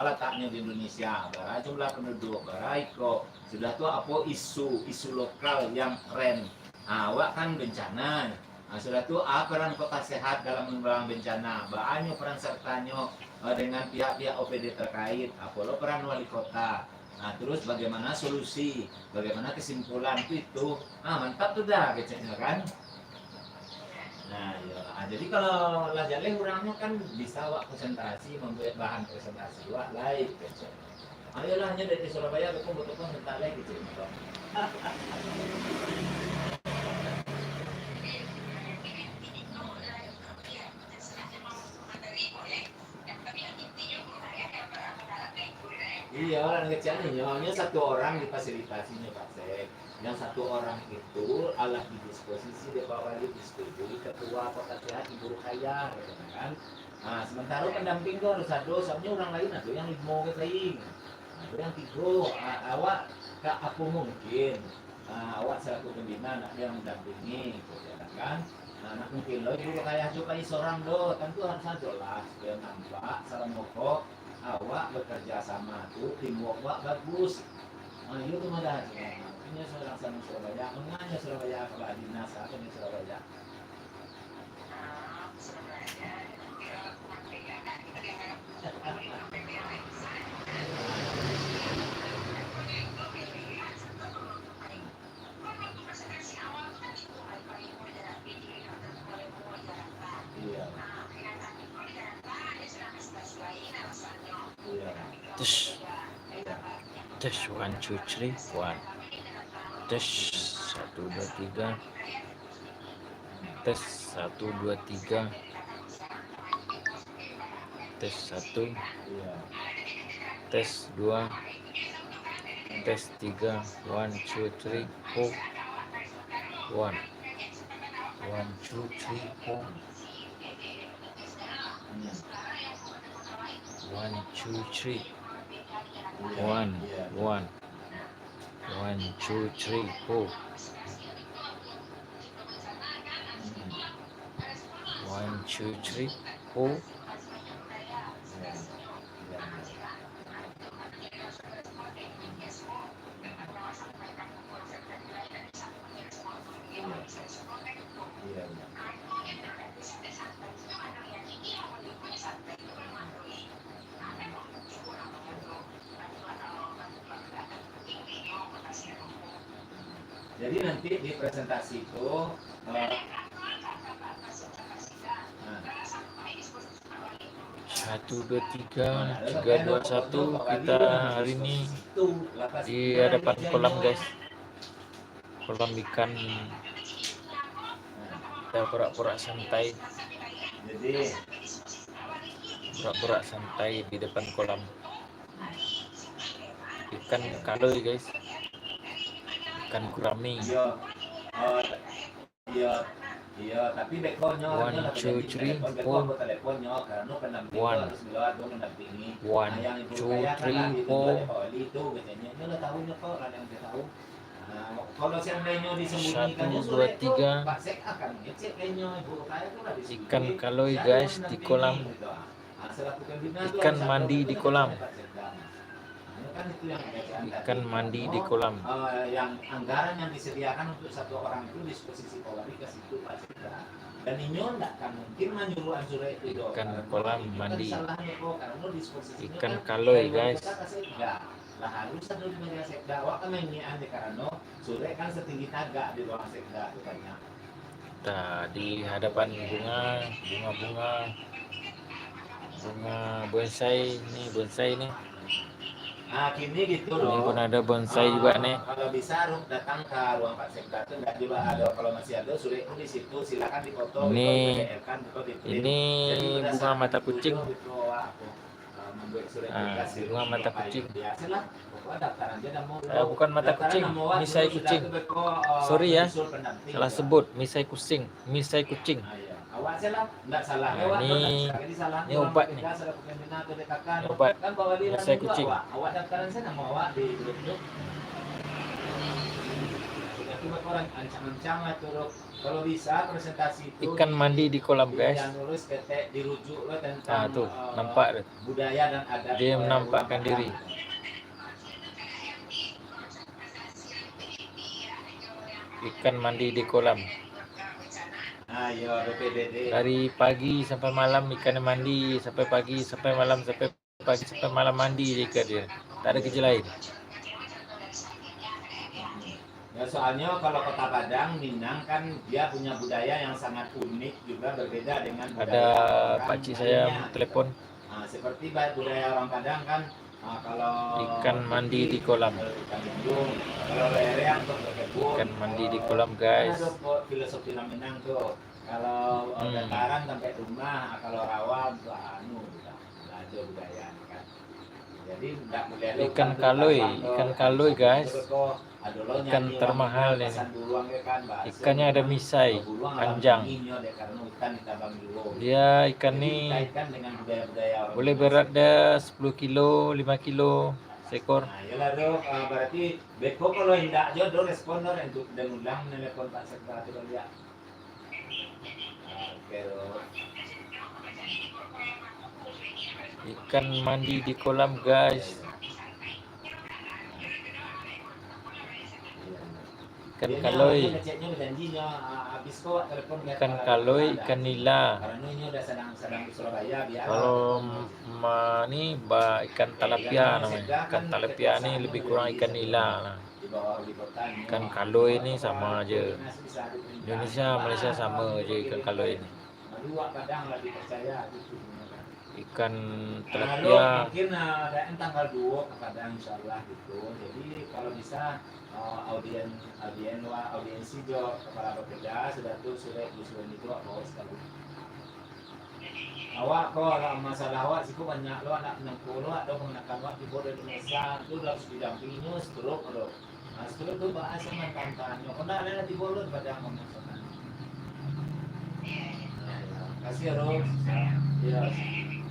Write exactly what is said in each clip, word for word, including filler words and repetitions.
lataknyo di Indonesia, bara jumlah penduduk, bara iko, sudah tu apo isu, isu lokal yang tren. Ha, awak kan bencana. Ha, sudah tu, apa peran Kota Sehat dalam menanggulangi bencana? Baa nyo peran sertanyo, eh, dengan pihak-pihak O P D terkait? Apo lo peran wali kota? Ha, terus bagaimana solusi? Bagaimana kesimpulan? Tu itu. Ha, mantap tu dah keceknyo kan? Nah, iyo. Ha, jadi kalau lah jaleh urangnyo kan bisa awak konsentrasi, mambuek bahan presentasi awak lai keceknyo. Ayolah, nyo dari Surabaya, betul-betul pun minta lai kecil. Iya, orang kecil ni, nyo, nyo satu orang difasilitasi nyo, Pak Sek. Yang satu orang itu alah didisposisi dek Pak Wali, disetujui Ketua Kota Sehat, Ibu Rukayah, gitu kan. Ha, sementara pendamping tu harus ado, soalnya orang lain ado yang limo ke saing. Ado yang tigo, ha, awak ka apo mungkin, ha, awak selaku pembina nak ado yang mendampingi, gitu kan. Ha, nak mungkin lo Ibu Rukayah tu pai sorang do, tentu harus ado lah, supaya nampak salamo ko awak bekerja sama tu, teamwork awak bagus. Ha, iyo tu modal. Inyo sorang samo Surabaya, manganya Surabaya, kalau dinas, ha, inyo Surabaya. Iya. Iya. Tes. Tes, one, two, three, one. Tes, satu, dua, tiga. Tes, satu, dua, tiga. Tes, satu. Iya. Tes, dua. Tes, tiga. One, two, three, four. One. One, two, three, four. One, two, three. One, one. One, two, three, four. One, two, three, four. Jadi nanti di presentasi itu, eh, nah. Satu, dua, tiga, tiga, dua, satu. Kita hari ini di hadapan kolam, guys. Kolam ikan. Kita porak-porak santai. Porak-porak santai di depan kolam. Ikan kaloi, guys. Ikan gurami. Iyo. Oh, iyo. Iyo, tapi beko nyo, one, two, three, four. One. One, two, three, four. Satu, dua, tiga. Ikan kaloi, guys, di kolam. Ikan mandi di kolam. Ikan mandi di kolam. Ikan kolam mandi. Ikan kaloi, guys. Lah harus ado di meja sekda. Awak kan main-main aja karano surek kan setinggi tagak di ruang sekda tu banyak. Tah, di hadapan bunga, bunga-bunga, bunga bonsai ni, bonsai ni. Ah, kini gitu. Ini pun ada bonsai juga ni. Kalau bisa, Ruk, datang ke ruang Pak Sekda tu, nggak juga ada. Kalau masih ada, surek tu di situ, silakan dipoto, ini, di P D L kan, di print. Ini bunga mata kucing. Ah, bunga mata kucing. Eh, bukan mata kucing, misai kucing. Sorry ya, salah sebut, misai kucing, misai kucing. Nah, ini, ini obat ni. Ini obat, misai kucing. Cuma orang ancang-ancang lah tu, Dok. Kalau bisa presentasi itu ikan mandi di kolam, guys. Dianu terus, ketek, dirujuk lah tentang, ah, tu, eh, nampak tu. Budaya dan adat, dia eh, menampakkan diri. Ikan mandi di kolam. Ah, yo, B P D D. Dari pagi sampai malam ikan mandi, sampai pagi, sampai malam, sampai pagi sampai malam mandi je ikan dia. Tak ada kerja lain. Ya, soalnya kalau Kota Padang, Minang kan dia punya budaya yang sangat unik juga, berbeda dengan budaya orang lainnya. Ada pakcik saya telepon. Ah, seperti ba-, budaya orang Padang kan, ah, kalau ikan mandi di kolam. Ikan mandi di kolam, guys. Kan ada filosofi Minang tu. Kalau, eh, dataran sampai rumah, ah, kalau rawa, anu, lah ada budaya kan. Jadi, ndak boleh ikan kaloi, ikan kaloi, guys. Ikan termahal ini. Ikannya ada misai, panjang. Dia ikan ni boleh berat dia sepuluh kilo, lima kilo seekor. Nah, iyalah tu, ah, berarti beko kalau indak jo, do respon do, untuk dan ulang nelepon Pak Sekda tu kali ya. Ikan mandi di kolam, guys. Ikan kaloi. Ikan kaloi, ikan nila. Kalau ma-, ni ba ikan talapia namanya. Ikan talapia ni lebih kurang ikan nila lah. Ikan kaloi ni sama aja. Indonesia, Malaysia sama aja ikan kaloi ni. Ikan talapia. Mungkin, ah, datang tanggal dua ke Padang, insyaallah gitu. Jadi, kalau bisa, ah, audien, audien wa-, audiensi jo kepala bapeda, sudah tu surek di surat itu, bawa sekali. Awak ko, masalah awak siko banyak lo, anak nangko lo, atau kamanakan awak tibo dari Indonesia, tu harus didampingi nyo, stroke lo. Nah, stroke tu bahas yang mantan-mantan nyo. Kena ada nanti bolon pada ngomong sana. Nah, ya. Kasih ya, Ros. Ya.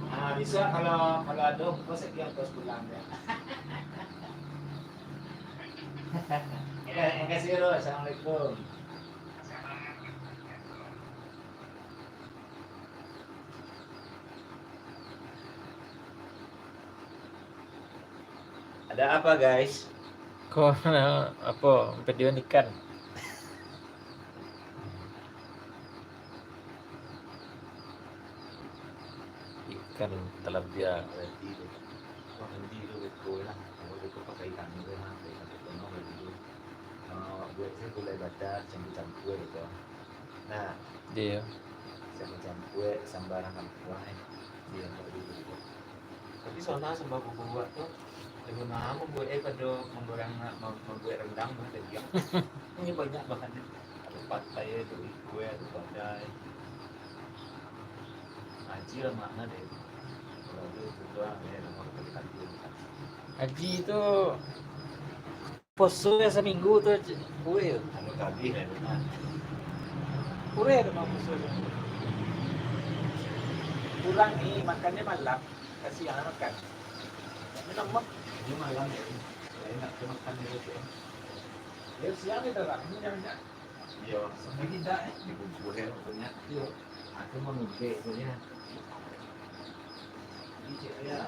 Ah, bisa kalau, kalau ada, kau sekian kau pulang ya. Oke, makasih, Ros. Assalamualaikum. Ada apa, guys? Ko, apo, video ikan. Ikan talapia. Wah, nanti tu beko lah. Kalau beko pakai ikan tu lah, pakai ikan tu, pakai ikan tu. Kalau buat saya gulai bakar, campur-campur gitu. Nah. Iya. Sama campur, sambaran kampuang, eh. Iya. Tapi soalnya sambal bubuak tu, lebih mahal membuat, eh, pada menggoreng, mem-, membuat rendang mah tadi. Ini banyak bahannya. Ada patai, ada kue, ada badai. Haji lah makna deh. Kalau dia tu doang, ya, nama kali-kali. Haji tu poso yo saminggu tu, kureh yo. Anu tadi, ya, benar. Kureh tu mah poso tu. Kurang ni, makannya malam, kasih anak makan. Tapi lemak. Ini malam ya, lain nak makan dulu tu. Ya, siang kita lah, ini jangan. Iyo, sampai kita, eh, dibungkus ya, maksudnya. Iyo. Aku mengutip tu ya. Iya.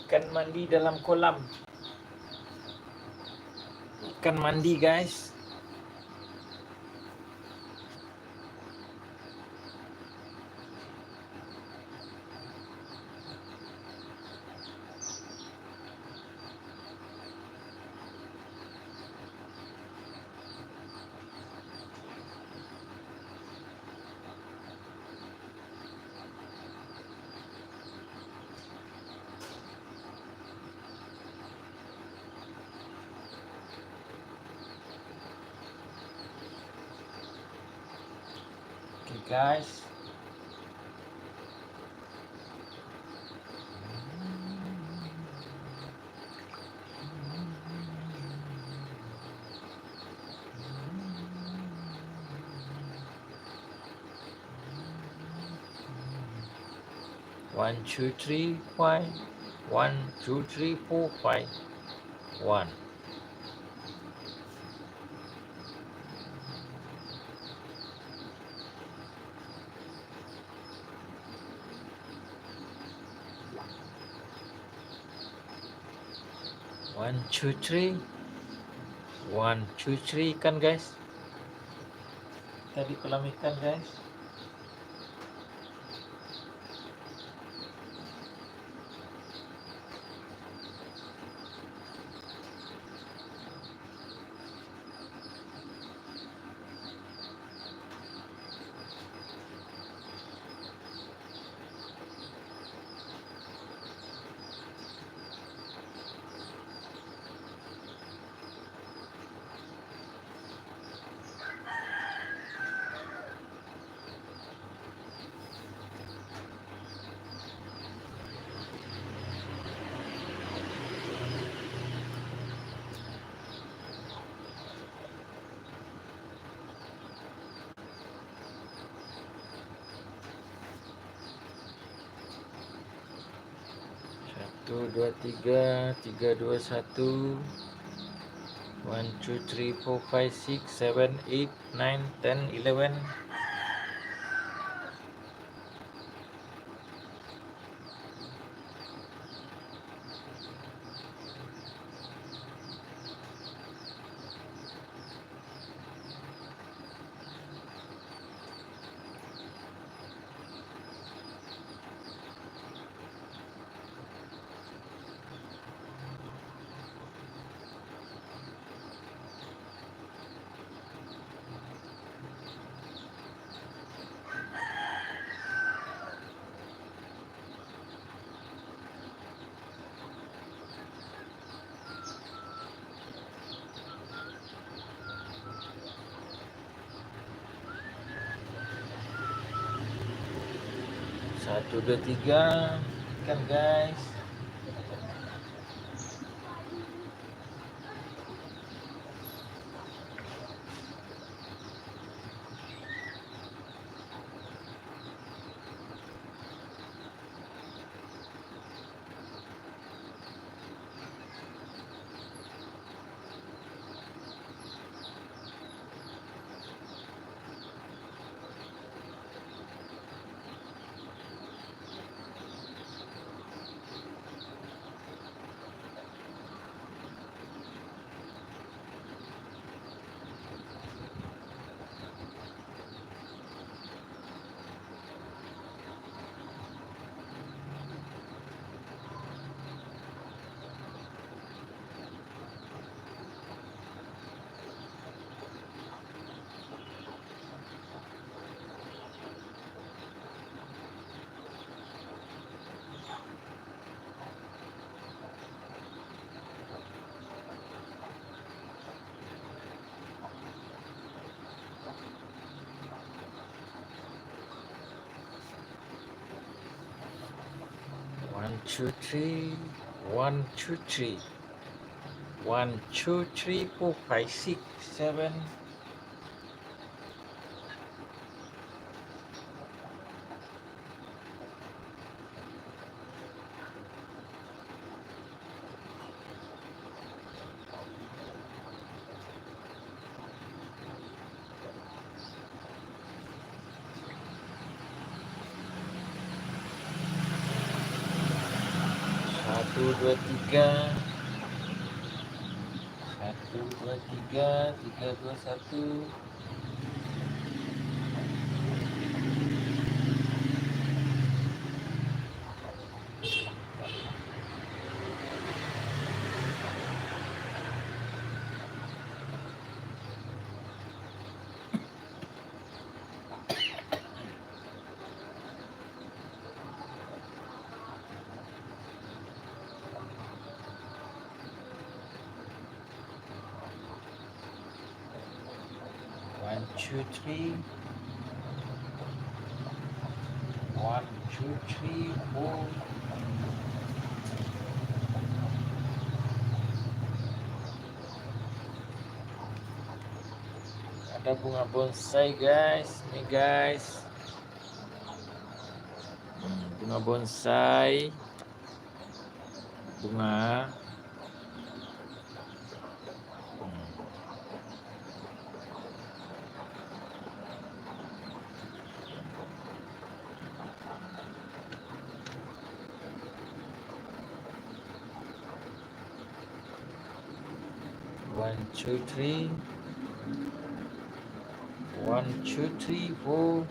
Ikan mandi dalam kolam. Ikan mandi, guys. guys. One, two, three, five. One, two, three, four, five. One. One, two, three. One, two, three, ikan, guys. Tadi kolam ikan, guys. Satu, dua, tiga, tiga, dua, satu. One, two, three, four, five, six, seven, eight, nine, ten, eleven. Satu, dua, tiga. Ikan, guys. One, two, three. One, two, three. One, two, three, four, five, six, seven. Satu, dua, tiga. Satu, dua, tiga. Tiga, dua, satu. One, two, three. One, two, three, four. Ada bunga bonsai, guys. Ni, guys. Hmm, bunga bonsai. Bunga. Hmm. One, two, three. One, two, three, four.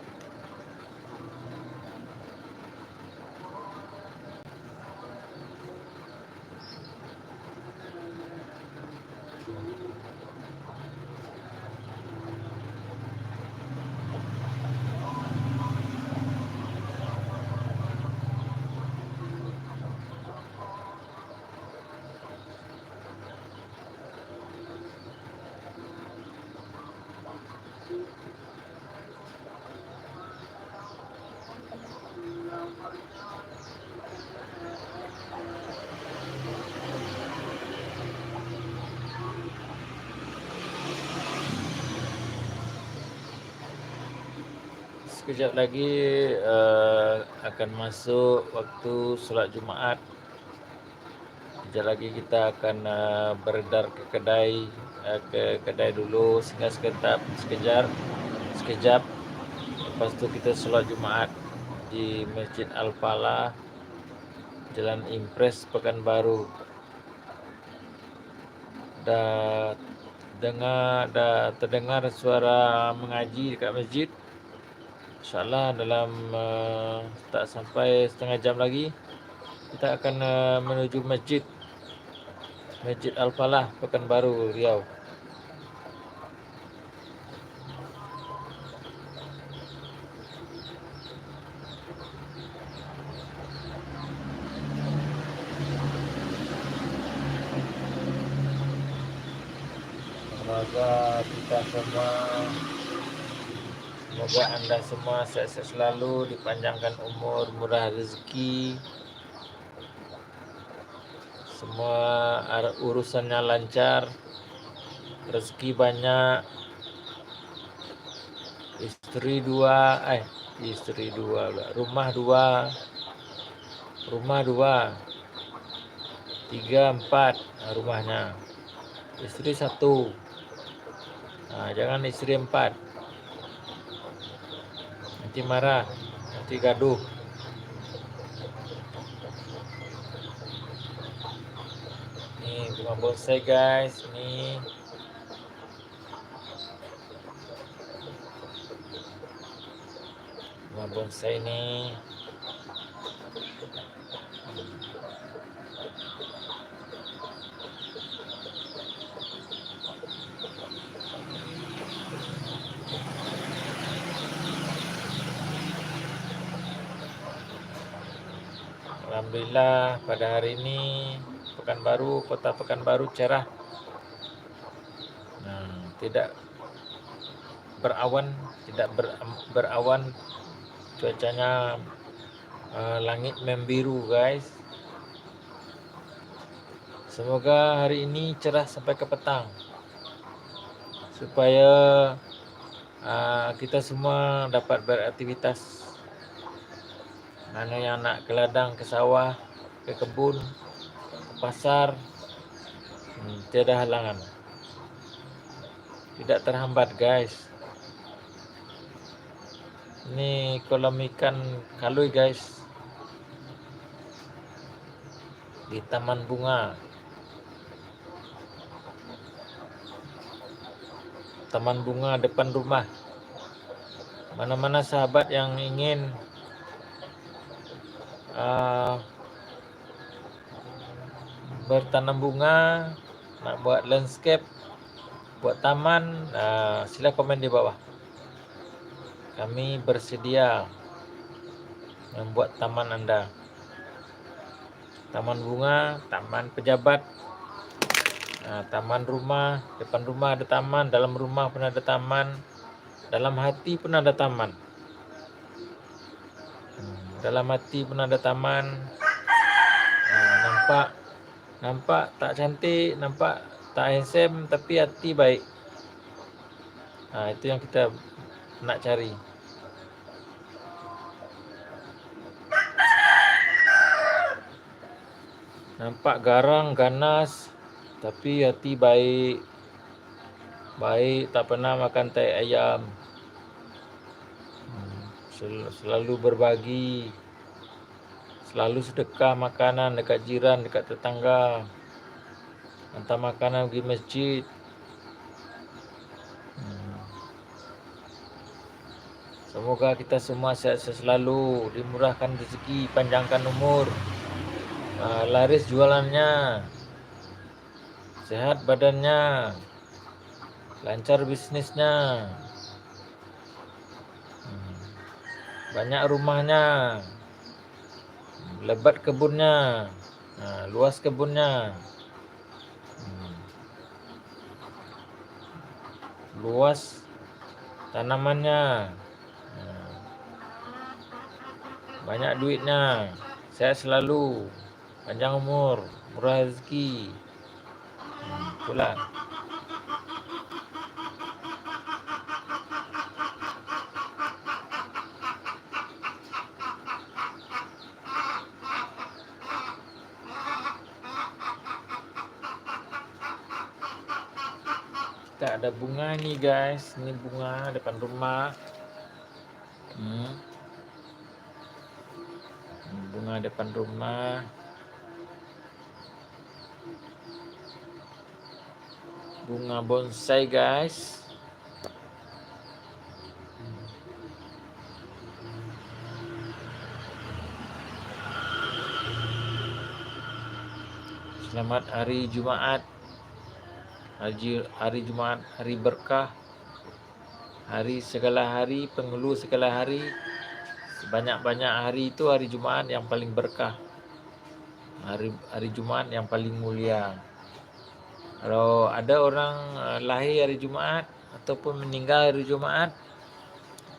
Sekejap lagi, eh, akan masuk waktu solat Jumaat. Sekejap lagi kita akan, eh, beredar ke kedai, eh, ke kedai dulu, singgah sekejap, sekejap, sekejap. Lepas tu kita solat Jumaat di Masjid Al-Falah, Jalan Impres, Pekanbaru. Dah dengar, dah terdengar suara mengaji dekat masjid. InsyaAllah dalam, eh, tak sampai setengah jam lagi, kita akan, eh, menuju masjid, Masjid Al-Falah, Pekanbaru, Riau. Semoga kita semua, semoga anda semua sehat-sehat selalu, dipanjangkan umur, murah rezeki. Semua ar-, urusannya lancar, rezeki banyak, isteri dua, eh, isteri dua pula, rumah dua, rumah dua, tiga, empat, ah, rumahnya. Isteri satu. Ah, jangan isteri empat. Nanti marah, nanti gaduh. Ni bunga bonsai, guys. Ni bunga bonsai ni. Alhamdulillah, pada hari ini Pekanbaru, kota Pekanbaru cerah. Nah, tidak berawan, tidak ber-, berawan, cuacanya, eh, langit membiru, guys. Semoga hari ini cerah sampai ke petang, supaya, eh, kita semua dapat beraktivitas. Mana yang nak ke ladang, ke sawah, ke kebun, ke pasar, hmm, tiada halangan. Tidak terhambat, guys. Ini kolam ikan Kalui, guys. Di taman bunga. Taman bunga depan rumah. Mana-mana sahabat yang ingin, ah, bertanam bunga, nak buat landscape, buat taman, ah, sila komen di bawah. Kami bersedia membuat taman anda. Taman bunga, taman pejabat, ah, taman rumah, depan rumah ada taman, dalam rumah pun ada taman, dalam hati pun ada taman. Hmm, Dalam hati pun ada taman. Nah, nampak, nampak tak cantik, nampak tak handsome, tapi hati baik. Nah, itu yang kita nak cari. Nampak garang, ganas, tapi hati baik. Baik, tak pernah makan tai ayam. Hmm, sel-, selalu berbagi. Selalu sedekah makanan dekat jiran, dekat tetangga. Hantar makanan pergi masjid. Hmm. Semoga kita semua sehat selalu, dimurahkan rezeki, panjangkan umur, ah, laris jualannya, sehat badannya, lancar bisnisnya, hmm, banyak rumahnya, lebat kebunnya, ah, luas kebunnya. Hmm. Luas tanamannya. Hmm. Banyak duitnya. Sehat selalu. Panjang umur. Murah rezeki. Hmm, itulah. Kita ada bunga ni, guys. Ini bunga depan rumah. Hmm. Bunga depan rumah. Bunga bonsai, guys. Selamat hari Jumaat. Hari, hari Jumaat, hari berkah. Hari segala hari, penghulu segala hari. Sebanyak-banyak hari itu hari Jumaat yang paling berkah. Hari, hari Jumaat yang paling mulia. Kalau ada orang, eh, lahir hari Jumaat ataupun meninggal hari Jumaat,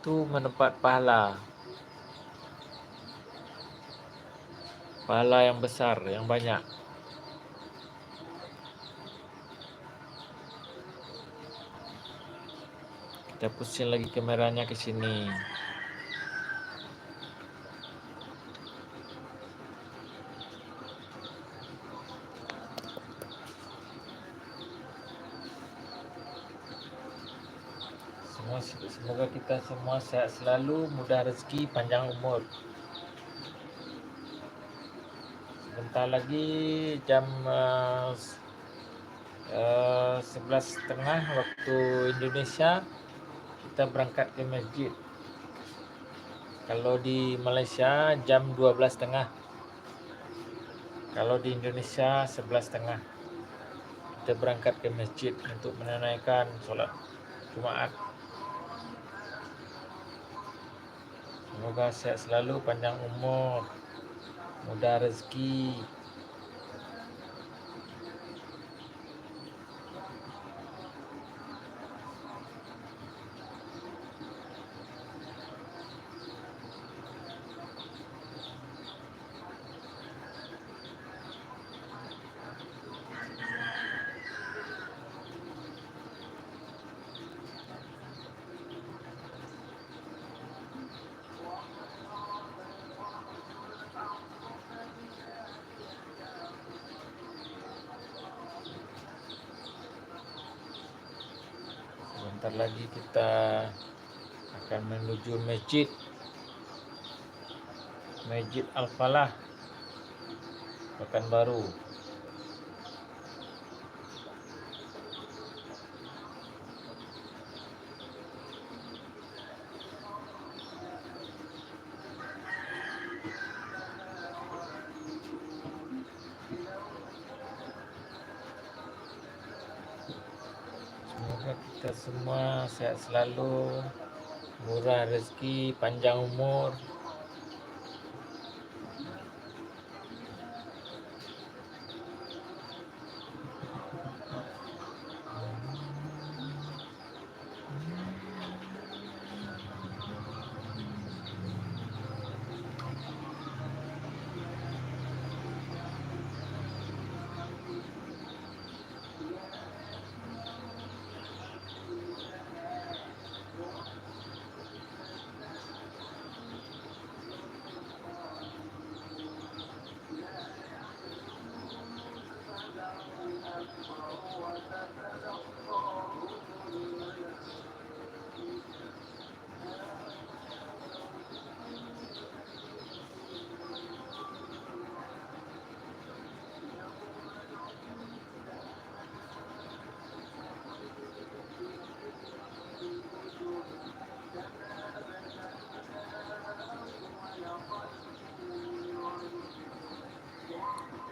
itu mendapat pahala. Pahala yang besar, yang banyak. Kita pusing lagi kameranya ke sini. Semua, semoga kita semua sehat selalu, mudah rezeki, panjang umur. Sebentar lagi jam, eh, eh, sebelas setengah waktu Indonesia, kita berangkat ke masjid. Kalau di Malaysia, jam dua belas setengah. Kalau di Indonesia, sebelas setengah. Kita berangkat ke masjid untuk menunaikan solat Jumaat. Semoga sehat selalu, panjang umur, mudah rezeki. Sebentar lagi kita akan menuju masjid, Masjid Al-Falah, Pekanbaru. Semoga kita semua sehat selalu, murah rezeki, panjang umur.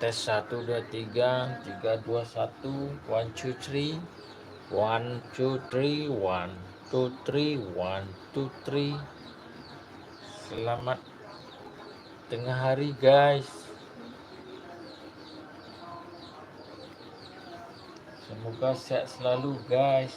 Tes satu, dua, tiga, tiga, dua, satu, one, two, three, one, two, three, one, two, three, one, two, three. Selamat tengah hari, guys. Semoga sehat selalu, guys.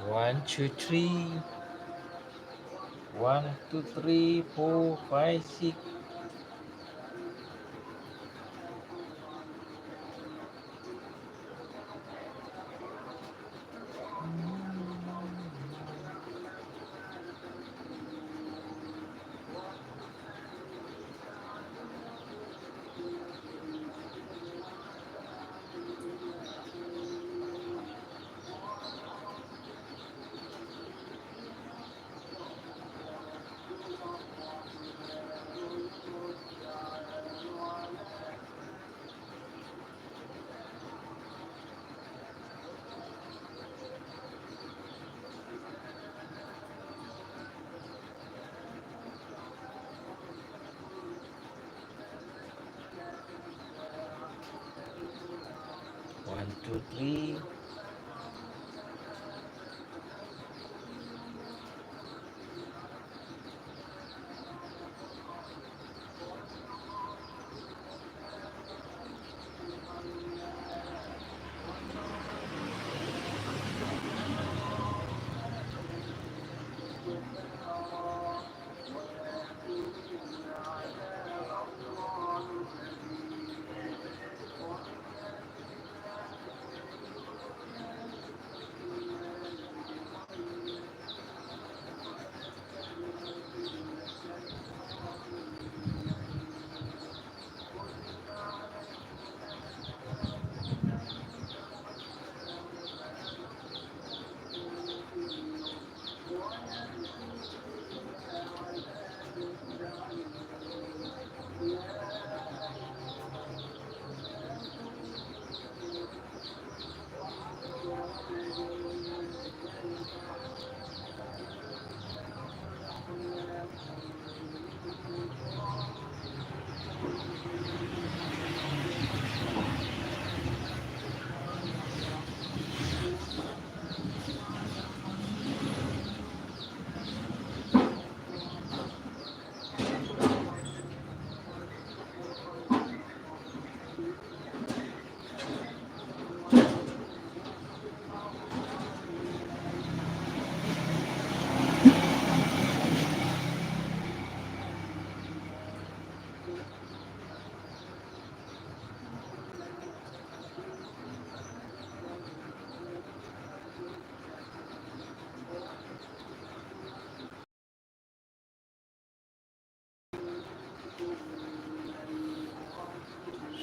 One, two, three. One, two, three, four, five, six. One, two, three.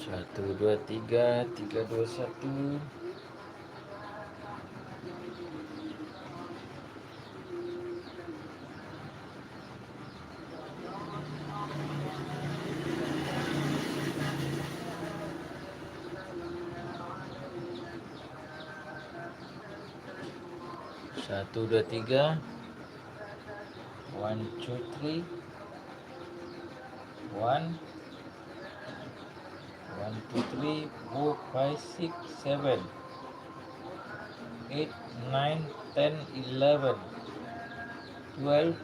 Satu, dua, tiga, tiga, dua, satu. Satu, dua, tiga. One, two, three. One. One, two, three, four, five, six, seven, eight, nine, ten, eleven, twelve.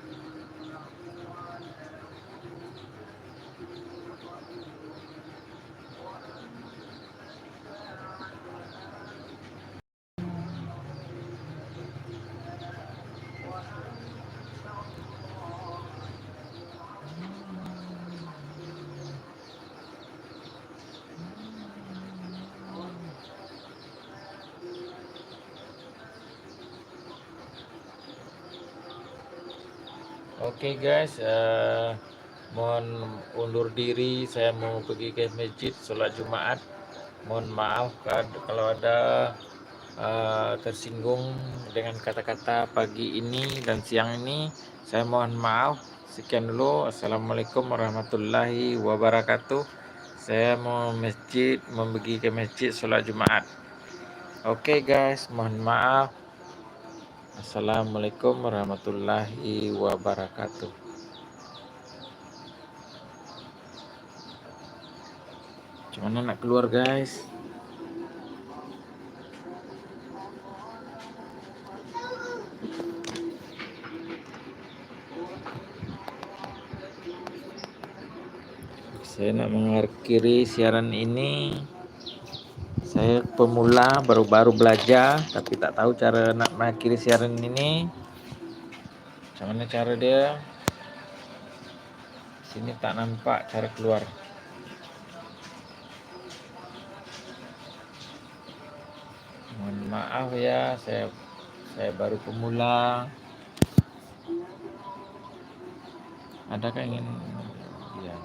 Oke guys, eh, mohon undur diri, saya mau pergi ke masjid sholat Jumat. Mohon maaf kad-, kalau ada, eh, tersinggung dengan kata-kata pagi ini dan siang ini. Saya mohon maaf. Sekian dulu. Assalamualaikum warahmatullahi wabarakatuh. Saya mau masjid, mau pergi ke masjid sholat Jumat. Oke guys, mohon maaf. Assalamualaikum warahmatullahi wabarakatuh. Macam mana nak keluar, guys? Saya nak mengakhiri siaran ini. Saya pemula, baru-baru belajar, tapi tak tahu cara nak mengakhiri siaran ini. Macam mana cara dia? Sini tak nampak cara keluar. Mohon maaf ya, saya, saya baru pemula. Adakah ingin, ya.